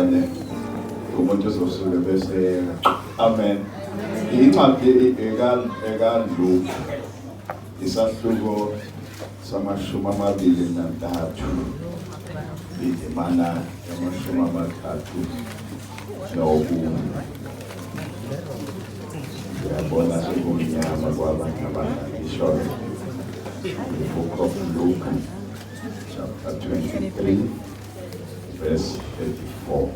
Bazalwane, umuntu uzosuke bese amen. Incwadi ekaLuke isahluko sama-23, indimana yama-34. Uyabona sekumnyama kwabanye abangangishoyo. The book of Luke chapter 23 verse 34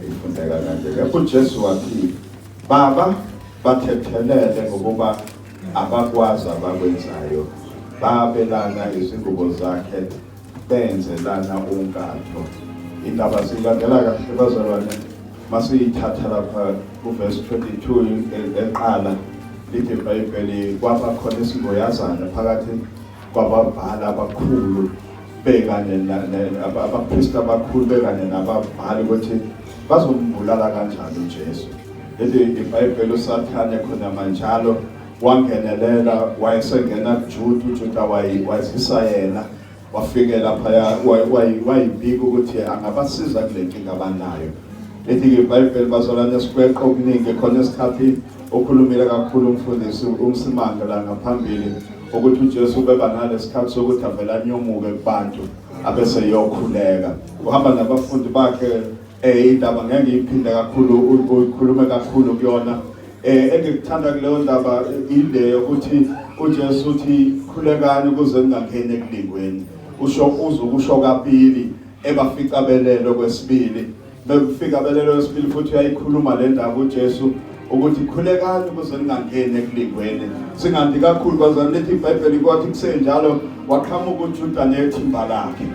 ifundeka kanje: Kepha uJesu wathi, "Baba, bathethelele, ngokuba abakwazi abakwenzayo." Babelana izingubo zakhe, benzelana unkatho. Indaba siyilandela kahle, bazalwane, masiyithatha lapha kuverse 22 eqala, lithi iBhayibheli kwaba khona isingoyazana phakathi kwababhali abakhulu bekanye abapristi abakhulu bekanye nababhali ukuthi bazombulala kanjani uJesu. Lithi iBhayibheli uSathane khona manjalo wangenelela, wayesengena kuJuda. UJuda wazisa yena, wafike laphaya wayibika ukuthi angabasiza kule nkinga abanayo. Lithi-ke iBhayibheli, bazalwane, sikweqa okuningi khona esikhathi okhulumile kakhulu umfundisi uMsimango la ngaphambili ukuthi uJesu ubeba nalesikhathi sokuthi avele anyomuke kubantu abese yokhuleka, uhamba nabafundi bakhe. Indaba ngeke ngiyiphinde kakhulu, uyikhulume kakhulu kuyona. Engikuthanda kuleyo ndaba ile yokuthi uJesu uthi, "Khulekani ukuze ningangeni ekulingweni." Usho uze ukusho kabili, ebafica belelo kwesibili. Bekufika belelo kwesibili futhi uyayikhuluma le ndaba uJesu ukuthi khulekani ukuze ningangeni ekulingweni. Singandi kakhulu, bazalwane. Lithi iBhayibheli kwathi kusenjalo waqhamuka uJuda nethimba lakhe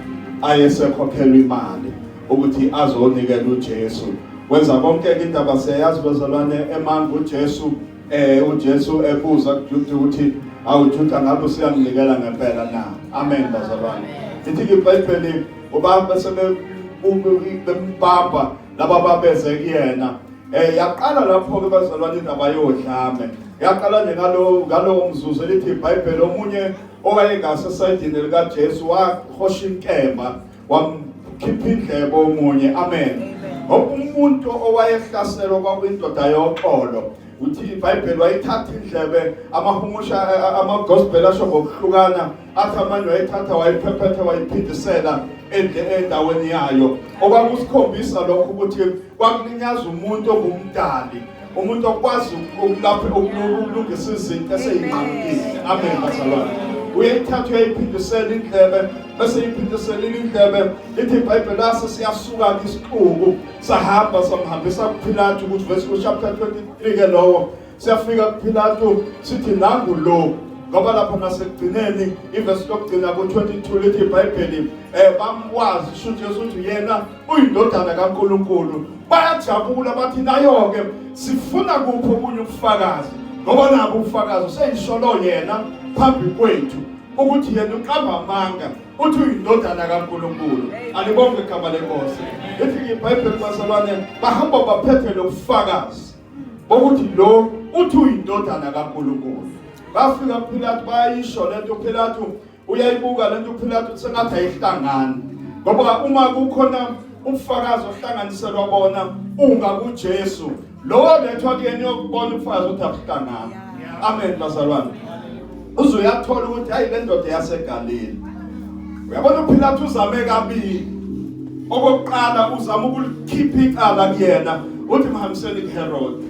ayesekhokhelwa imali ukuthi azonikela uJesu. Wenza konke ke, indaba siyayazi, bazalwane. Emanga uJesu, uJesu ebuza kuJuda ukuthi, "Awu Juda, ngabe usiyamnikela ngempela na?" Amen, bazalwane. Lithi iBhayibheli uba bese bembamba laba babeze kuyena. Yaqala lapho ke, bazalwane, indaba yodlame yaqala nje ngalo mzuzu. Lithi iBhayibheli omunye owayengase sayidini likaJesu wahosha inkemba, wamkhipha indlebe omunye. Amen. Ngoba umuntu owayehlaselwa kwakuyindoda yoxolo. Uthi iBhayibheli wayithatha indlebe. Amahumusha ama-gospel asho ngokuhlukana, athi amanye wayithatha, wayiphephetha, wayiphindisela endaweni yayo, okwakusikhombisa lokho ukuthi kwakulinyaza umuntu ongumdali, umuntu okwazi ukulapha, ukulungisa izinto eseyinqamukile. Amen, bazalwane. Uyayithatha, uyayiphindisela indlebe, bese iphindiselile indlebe, lithi iBhayibheli lase siyasuka isixuku, sahamba, samhambisa kuPilatu ukuthi verse chapter 23 ke lowo. Siyafika kuPilatu, sithi nangu lo, ngoba lapha nasekugcineni ivesi lokugcina ku-22 lithi iBhayibheli bamwazi sho uJesu ukuthi yena uyindodana kaNkulunkulu. Bayajabula, bathi nayo-ke, sifuna kuphi okunye ubufakazi, ngoba nabo ubufakazi useyisholo yena phambi kwethu ukuthi yena uqamba amanga, uthi uyindodana kaNkulunkulu. Alibonge igama leNkosi. Lithi iBhayibheli, bazalwane, bahamba baphethe lobufakazi bokuthi lo uthi uyindodana kaNkulunkulu. Bafika kuPilatu, bayisho lento. uPilatu uyayibuka lento, uPilatu sengathi ayihlangani, ngoba uma kukhona ubufakazi ohlanganiselwa bona unga kuJesu lo lethwa kuyena yokubona ubufakazi ukuthi abuhlangani. Amen, bazalwane. Uze uyathola ukuthi hayi, le ndoda yaseGalile. Uyabona, uPilatu uzame kabili. Okokuqala uzama ukulikhipha icala kuyena, uthi mhambiseni kuHerod.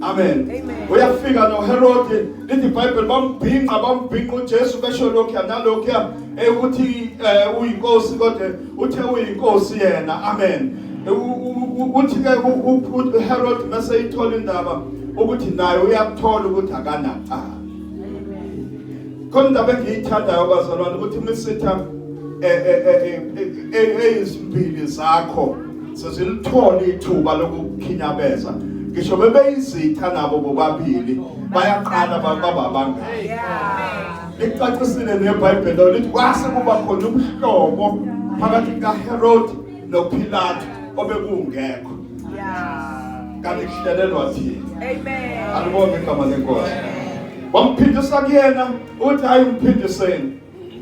Amen. Uyafika noHerod, lithi iBhayibheli bambhinqa, bambhinqa uJesu, besho lokhu nalokhu ukuthi uyinkosi, kodwa uthe uyinkosi yena. Amen. Uthi ke uHerod mase ithola indaba ukuthi naye uyakuthola ukuthi akanacala. Khona indaba engiyithandayo, bazalwane, ukuthi misitha eyizimbili zakho sezilithola ithuba lokukhinyabeza, ngisho bebeyizitha nabo bobabili bayaqala baba abangani. Licacisile neBhayibheli, lithi kwase kuba khona ubuhlobo phakathi kaHerod noPilato obekungekho kanti kuhlelelwa thina. Amen. Alibonge igama leNkosi. Wamphindisa kuyena, uthi hayi, umphindiseni.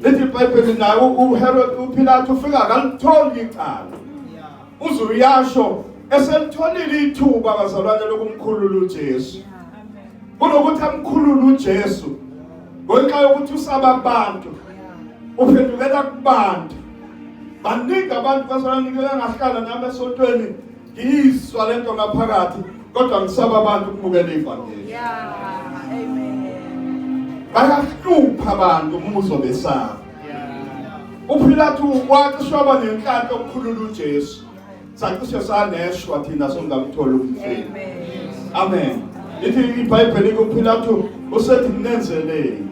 Lithi iBhayibheli naye uHerod, uPilato ufika akalitholi icala. Uze uyasho eselitholile ithuba bazalwane lokumkhulula uJesu. Kunokuthi amkhulule uJesu ngenxa yokuthi usaba abantu, uphendukela kubantu. Baningi abantu bazalwane ngike ngahlala nami esontweni ngiyizwa lento ngaphakathi kodwa ngisaba abantu ukubukela ivangeli. Yeah. Amen. Bayahlupha abantu uma uzobesaba. UPilatu wacishe waba nenhlanhla yokukhulula uJesu. Sacishe saneshwa thina songamthola umfeli. Amen. Lithi iBhayibheli kuPilatu usethi nenzeleni.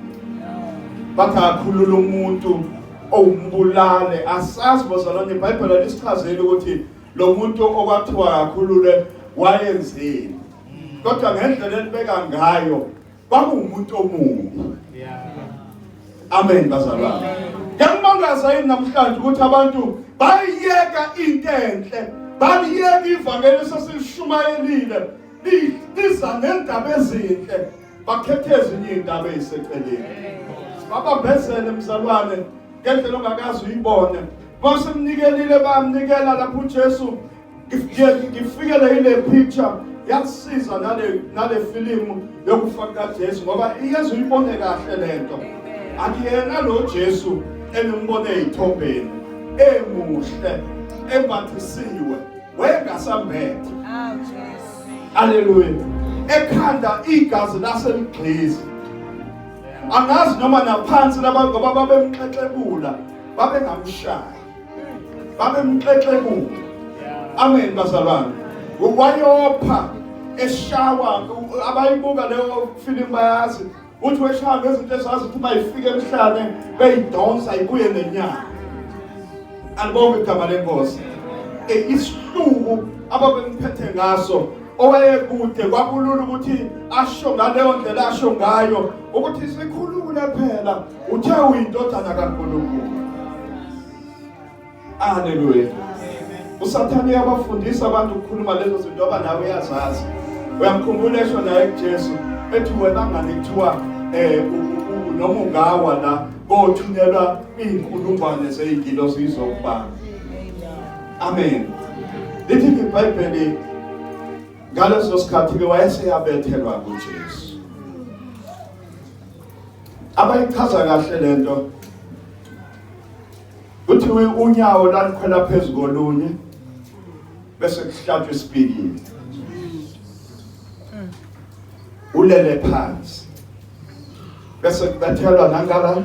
Bathi akhulula umuntu owumbulale asazi bazalwane iBhayibheli alisichazeli ukuthi lo muntu okwathiwa akakhulule wayenzeni. Kodwa ngendlela elibeka ngayo kwakuwumuntu omubi. Amen bazalwane. Ngiyamangaza yini namhlanje ukuthi abantu bayiyeka into enhle, baliyeka ivangeli esesilishumayelile, liza nendaba ezinhle, bakhethe ezinye izindaba eziseceleni. Babambezele mzalwane ngendlela ongakaze uyibone. Basemnikelile bamnikela lapho uJesu ngifikele ile picture yakusiza nale filimu yokufa kukaJesu ngoba iyenza uyibone kahle lento. Akuyena lo Jesu enimbone ezithombeni emuhle embathisiwe wayengasambethe. Aw Jesu. Haleluya. Ekhanda igazi laseligxiza. Angazi noma naphansi laba ngoba babemxexebula babengamshaya. Babemxexebula. Amen bazalwane. Wayopha eshawa abayibuka leyo film bayazi uthi weshaya ngezinto ezazi ukuthi uma ifika emhlane beyidonsa ibuye nenyama. Alibonge igama lenkosi. Isihluku ababemphethe ngaso owayekude kwakulula ukuthi asho ngaleyo ndlela asho ngayo ukuthi sikhulule phela uthe uyindodana kaNkulunkulu. Haleluya. USathane uyabafundisa abantu ukukhuluma lezo zinto ngoba nawe uyazazi. Uyamkhumbula esho naye kuJesu ethi wena ngane kuthiwa noma ungawa la kothunyelwa iy'nkulungwane zey'ngilosi izokubamba. Amen. Lithi iBhayibheli ngaleso sikhathi ke wayeseyabethelwa kuJesu. Abayichaza kahle lento kuthiwe unyawo lalikhwela phezu kolunye bese kuhlatshwa isipikili ulele phansi bese kubethelwa nangala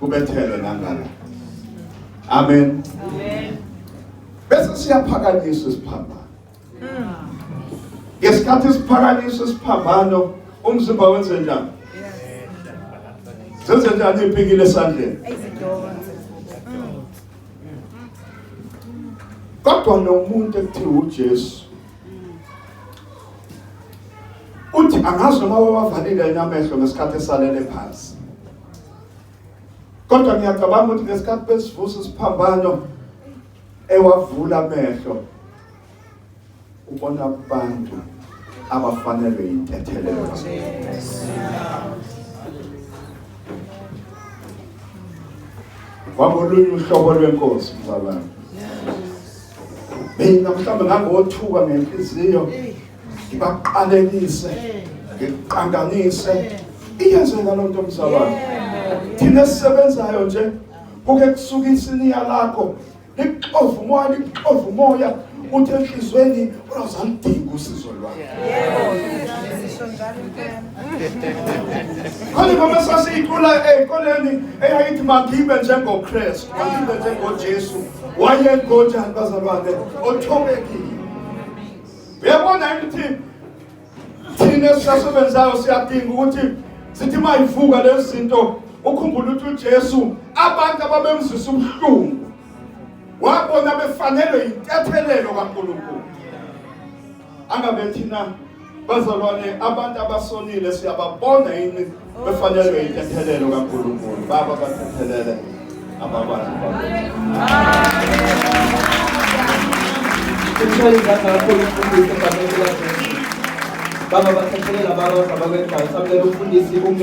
kubethelwe nangala. Amen. Amen. Bese siyaphakanyiswa isiphambano. Ngesikhathi siphakanyiswa isiphambano umzimba wenze njani? Zenze njani ipikile esandleni? Kodwa nomuntu ekuthiwa uJesu uthi angazi noma wawavalile yini amehlo ngesikhathi esalele phansi. Kodwa ngiyacabanga ukuthi ngesikhathi besivusa isiphambano ewavula amehlo ubona abantu abafanelwe yintethelelo. Kwangolunye uhlobo lwenkosi mzalwane. Mina mhlawumbe ngangothuka ngenhliziyo ngibaqalekise ngikuqanganise iyenzeka loo nto mzalwane. Thina esisebenzayo nje kuke kusuka isiniya lakho likuxova umoya likuxova umoya uthi enhlizweni uyozalidinga usizo lwakho. Yebo, sisho njalo impela. Khona ingoma esasiyicula ey'koleni eyayithi mangibe njengoKristu, mangibe njengoJesu. Wayengonjani bazalwane? Othobekile. Uyabona ukuthi thina esisasebenzayo siyadinga ukuthi sithi mayivuka lezi zinto ukhumbule ukuthi uJesu abantu ababemzwisa ubuhlungu wabona befanelwe yintethelelo kaNkulunkulu. Angabe thina bazalwane abantu abasonile siyababona yini befanelwe yintethelelo kaNkulunkulu? Baba bathethelele abakwazi bakwenza. Simshayele izandla kakhulu umfundisi egameni likaJesu. Baba bathethelela abakwazi abakwenzayo. Samukela umfundisi unge